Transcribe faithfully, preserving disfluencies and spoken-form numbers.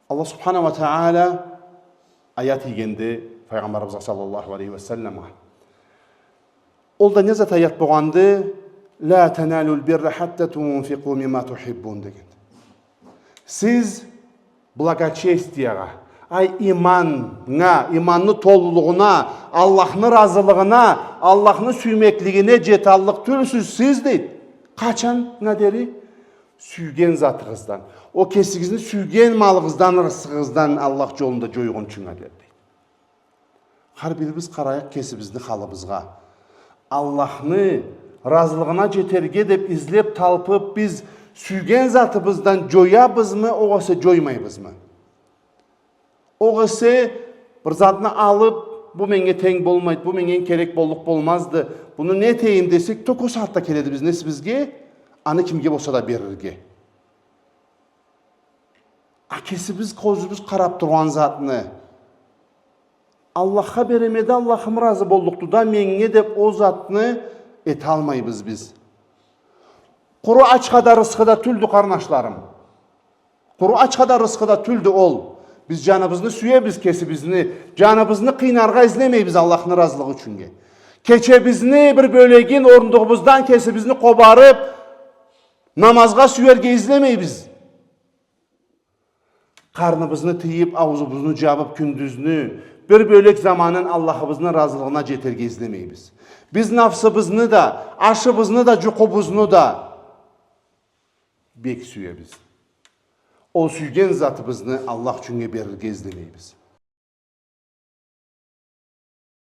Аллах субханаху уа тагъала аят ийгенди Файгъамбарыбызгъа саллаллаху алейхи уа салламгъа. Ол да не зат аят болгъанды? «Ла таналуль бирра хатта тунфикъу мимма тухиббун» дегенди. Сиз благочестиягъа, ай, иманнга, иманны толулугъуна, Аллахны разылыгъына, Аллахны сюймеклигине джеталлыкъ тюлсюз сиз, дейди. Къачаннга дери? Сюйген затыгъыздан, о кесигизни сюйген малыгъыздан, ырысыгъыздан Аллах джолунда джойгъунчунга дери, дейди. Хар бирибиз къарайыкъ кесибизни халыбызгъа. Аллахны разылыгъына джетерге деб излеб, талпыб, биз сюйген затыбыздан джоябызмы, огъесе джоймайбызмы? Огъесе бир затны алыб, бу меннге тенг болмайды, бу меннге керек боллукъ болмазды, буну не этейим десек, тюк о сагъатда келеди бизни эсибизге аны кимге болса да берирге. А кесибиз кёзюбюз къараб тургъан затны, Аллахха береме да, Аллахым разы боллукъду да меннге деб, о затны эталмайбыз биз. Къуру ачха да рысхы да тюлдю, къарнашларым. Къуру ачха да рысхы да тюлдю ол. Биз джаныбызны сюебиз, кесибизни, джаныбызны къыйнаргъа излемейбиз Аллахны разылыгъы ючюннге. Кечебизни бир бёлегин орундугъубуздан кесибизни къобарыб, намазгъа сюерге излемейбиз. Къарныбызны тыйыб, аузубузну джабыб, кюндюзню бир бёлек заманын Аллахыбызны разылыгъына джетерге излемейбиз. Биз нафсыбызны да, ашыбызны да, джукъубузну да бек сюебиз. Ол сюйген затыбызны Аллах ючюннге берирге излемейбиз.